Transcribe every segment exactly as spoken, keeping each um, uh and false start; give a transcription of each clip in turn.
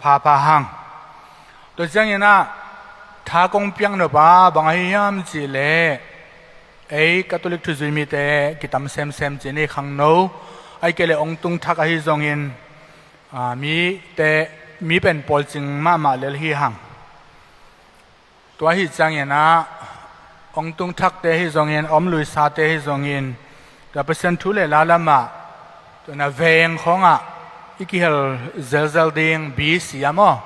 Pha pha hang. Tua ciangin ah, tha kong piak nop a bang ahi hiam cih leh, ei Catholic thuzui mite kitam semsem cih ni khangno, ahih kei leh ong tung thak ahi zongin, aa, mite, mi pen pawlcing mahmah lel hi hang. Tua ahi ciangin ah, ong tung thakte ahi zongin, a om luisate ahi zongin, tua Pasian thu le la lamah, tua na veng khawngah i kihel zelzel ding B C a maw.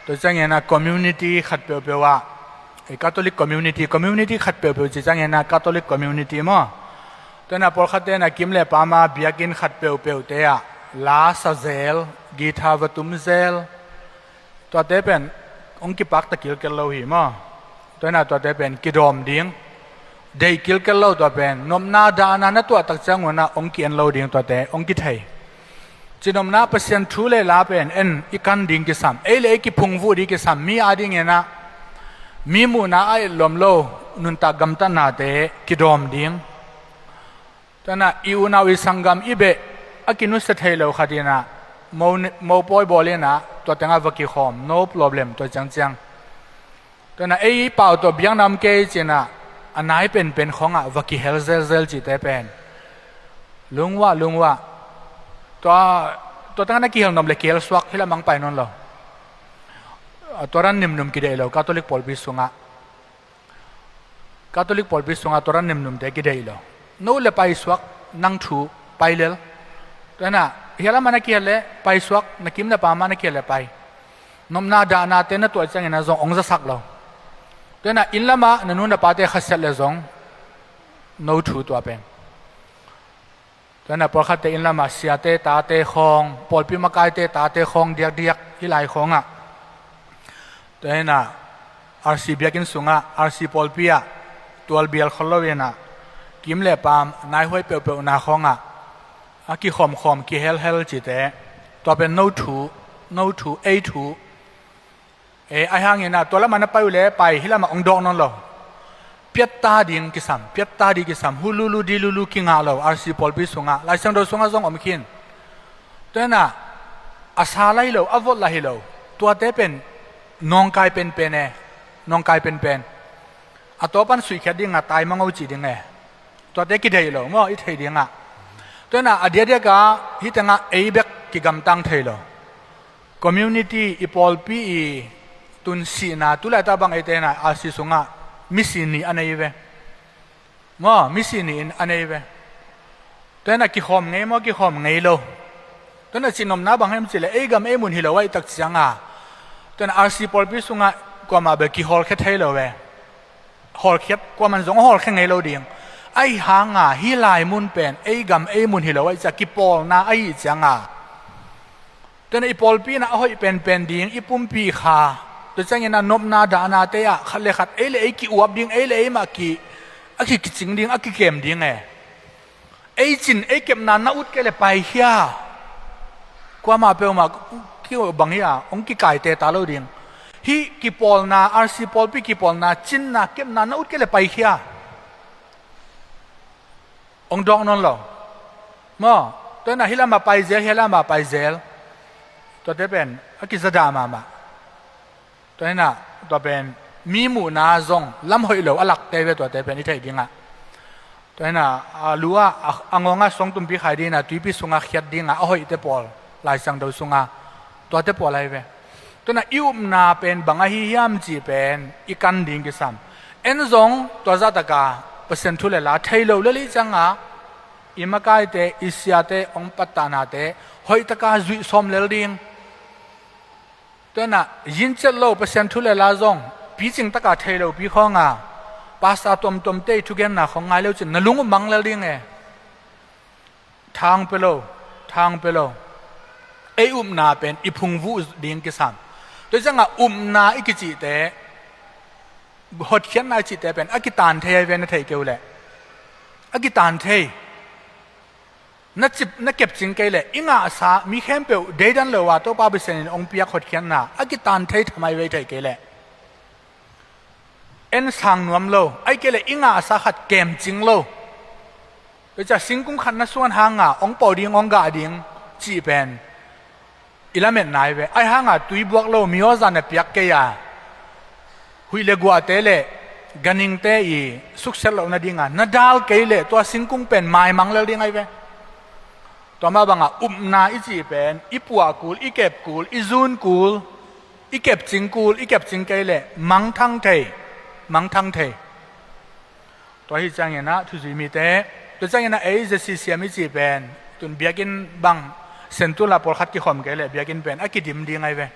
Tua ciangin ah community khat peuhpeuh ah, eh, Catholic community, community khat peuhpeuh ci ciangin ah Catholic community maw. Tua na pawlkhatte na kim le pam a biakinn khat peuhpeuhte ah la sa zel, guitar va tum zel. Tuate pen ong kipakta kilkel lo hi maw. Tua na tuate pen kidawm ding. Deih kilkel lo tua pen, nopna dahna na tuah tak ciangun ah ong ki-en lo ding tuate, ong kithei. Cinopna Pasian thu le la pen en i kan ding kisam. Ei le ei kiphungvuh ding kisam. Mi a dingin ah, mi muhna a etlawm lo, nuntak gamtatnate kidawm ding. Tua na i unau i sanggam i beh, a kinusia thei lo khat in ah, mo, mopawi bawl in ah, tua tengah va kikhawm, no problem, tua ciangciang. Tua na ei pau tawh biakna om kei ci-in ah, a nai penpen khawngah va kihel zelzel cihte pen, lungwah, lungwah. Tua, tua tengah na kihel nop le kihel suak, hih lamah ong pai nawn lo. Tua dan nimnum kideih lo, Catholic pawlpi sungah. Catholic pawlpi sungah tua dan nimnumte kideih lo. No le paisuak, nang thu, pai lel. Tua na, hih lamah na kihel le paisuak, na kim na pam ah na kihel le pai. Nopna dahnate na tuah ciangin ah zong ong zasak lo. Tua na, inn lamah na nu na pate khasiat le zong, no thu tua pen. Tua na pawlkhatte inn lamah siate tate khawng, pawlpi makaite tate khawng diakdiak hih lai khawngah. Tua na R C biakinn sungah, R C pawlpi ah, tualbial khol lo in ah, kim le pam, naihuai peuhpeuhna khawngah, a kikhawmkhawm, kihelhel cihte. Tua pen no thu, no thu, ei thu. Eh, ahi hangin ah, tua lamah na pai uh le pai, hih lamah ong dawk nawn lo. Piatta ding kisam, piatta ding kisam, hu lulu di lulu kingah lo, R C pawlpi sungah, Lai Siangtho sungah zong om khin. Tua na, a sa lai lo, a vot lai hi lo. Tuate pen, nawngkai penpen e, nawngkai penpen. A tawpan suihkhiat ding a tai mango ci ding e. Tuate kideih lo, maw, i theih dingah. Tua na, a diakdiakah, hih tengah ei bek kigamtang thei lo. Community i pawlpi i tun sihna, tu laitak bang eite na R C sungah misi nih a nei ve. Maw, misi nih in a nei ve. Tua na kikhawm ngei maw, kikhawm ngei lo. Tua na cinopna bang hiam cih leh, ei gam ei mun hi lo ahih tak ciangah. Tua na R C pawlpi sungah kuamah bel kihawlkhia thei lo ve. Hawlkhiat, kuaman zong hawlkhia ngei lo ding. Ahi hangah, hih lai mun pen, ei gam ei mun hi lo ahih ciah, kipawlna ahih ciangah. Tua na i pawlpi in ah a hoih penpen ding, i pumpi kha. Tua ciangin ah nopna dahnate ah, khat le khat, ei le ei ki-uap ding, ei le ei mah ki, a ki, kicing ding, a kikem ding e. Ei cin, ei kepna na ut kei le paikhia. Kuamah peuhmah, ki bang hi a, ong kikaite ta lo ding. Hih kipawlna, R C pawlpi kipawlna, cinna, kepna na ut kei le paikhia. Ong dawk nawn lo. Maw, tua na hih lamah pai zel, hih lamah pai zel. Tuate pen, a kizadah mahmah. Tua hi na, tua pen, mi muhna zong, lam hoih lo, a lakte ve tuate pen, i theih dingah. Tua hi na, a lu ah, a, a ngawngah song tumpi khai dingah, tuipi sungah khiat dingah, a hoihte pawl, Lai Siangtho sungah. Tuate pawl ahi ve. Tua na i upna pen bang ahi hiam cih pen i kan ding kisam. En zong tua zahtaka Pasian thu le la thei lo lel i ciangah i makaite, i siate, ong pattahnate hoihtaka zuih sawm lel ding. Tua na yin ciat lo Pasian thu le la zong picing taka thei lo pi khawnga pastor tuamtuamte i thugenna khawng ngai lo cin na lung uh mang lel ding e. Thang pe lo, thang pe lo. Ei upna pen i phungvuh ding kisam. Tua ciangah upna i kicihte, hotkhiatna i cihte pen a kitan thei ahi ve na theih kei uh leh. A kitan thei. Na cip, na kepcing kei leh, i ngahsa, mi khempeuh deidan lo a Topa Pasian in ong piak hotkhiatna a kitan thei tham ahi ve i theih kei leh. En sang nuam lo, ahih kei leh i ngahsa khat kemcing lo. Tua ciah singkung khat na suan hanga ong pau ding, ong gah ding cih pen i lametna hi ve. Ahi hanga tui buak lo mi aw zan a piak kei a, huih le guahte le ganingte i sukset loh nadinga na dal kei leh tua singkung pen maimang lel ding ahi ve. Tua mah banga upna i cih pen i puah kul, i kep kul, i zun kul, i kepcing kul, i kepcing kei leh mangthang thei, mangthang thei. Tua hi cianginah thuzui mite, tua cianginah ei Z C C M i cih pen tun biakinn bang Sentul ah pawlkhat kikhawm kei leh biakinn pen a kidim ding ahi ve.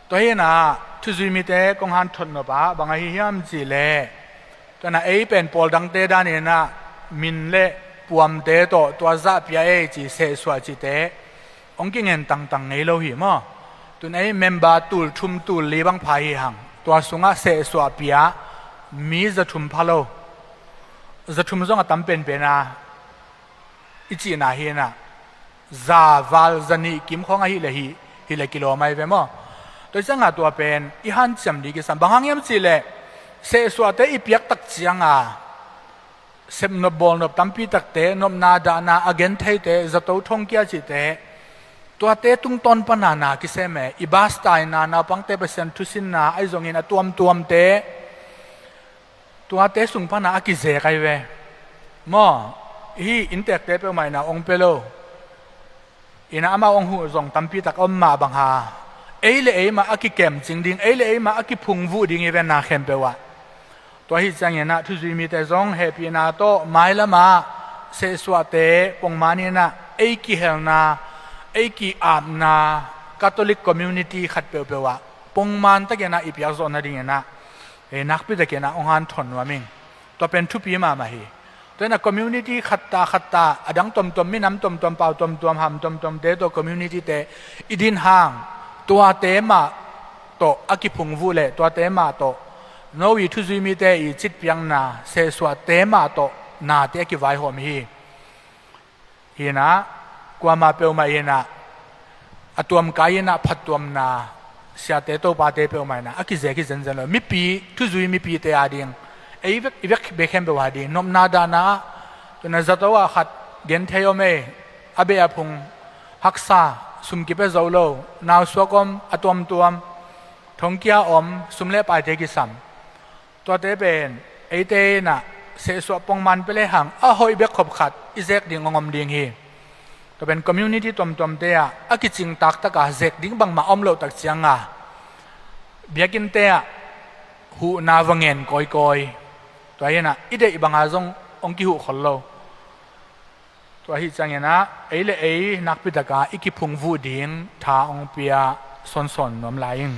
Tua hinah thuzui mite kong hanthot nop ah bang ahi hiam cih leh, tuanah ei pen pawl dangte daninah min le puamte tawh tua zah pia ei ci, sehsuah cihte hong kingen tangtang ngei lo hi maw. Tun ei member tul thum tul li bang pha hi hang, tua sungah sehsuah pia mi za thum pha lo. Za thum zong a tam penpen a i cihna hinah, za val za nih kim khawng ahi leh hi, hi leh kilawm ahi ve maw. Tua hi cianga tua pen i hanciam ding kisam. Bang hang hiam cih leh sehsuahte i piak tak cianga sepnop bawlnop tampi takte, nopna dahna a gentheite, zato thongkia cihte, tuate tungtawn pana na kisem e. I bas taina, naupangte Pasian thusinna ahi zongin a tuamtuamte, tuate sung pana a kizek ahi ve maw. Hih inntekte peuhmah inah hong pia lo. Inah amau hong huh zong tampi tak a om mah bang ha, ei le ei mah a kikemcing ding, ei le ei mah a kiphungvuh ding hi ve na khempeuh ah. Tua hi cianginah thuzui mite zong hehpihna tawh mailamah sehsuahte pongman inah ei kihelna, ei ki-apna Catholic community khat peuhpeuh ah pongman takinah i piakzawh nadinginah ei nakpi takinah hong hanthawn nuam ing. Tua pen thupi mahmah hi. Tua inah community khatta khatta, a dang tomtom, minam tomtom, pau tomtom, ham tomtomte tawh community te i din hang, tuate mah tawh a kiphungvuh leh tuate mah tawh no i thuzui mite i citpiakna, sehsuahte mah tawh nate a kivaihawm hi. Hinah kuamah peuhmah inah a tuamkai inah phattuamna, siate topate peuhmah inah a kizek hi zenzen lo. Mipi, thuzui mipite ading, ei vek, i vek bek khempeuh ading nopna dahna ah, tuna zato ah khat genthei om ei, a beh a phung haksa, sum kipia zo lo, nausuak om, a tuamtuam, thongkia om, sum le paite kisam. Tuate pen eite inah sehsuah pongman pia lehang a hoih bek khop khat i zek ding hong om ding hi. Tua pen community tomtomte ah a kicing taktaka zek ding bangmah a om loh tak cianga biakinnte ah huhna va ngen kawikawi. Tua hinah i deih banga zong hong kihuh khol lo. Tua ahi cianginah ei le ei nakpitaka i kiphungvuh ding tha hong pia sawnsawn nuam lai ing.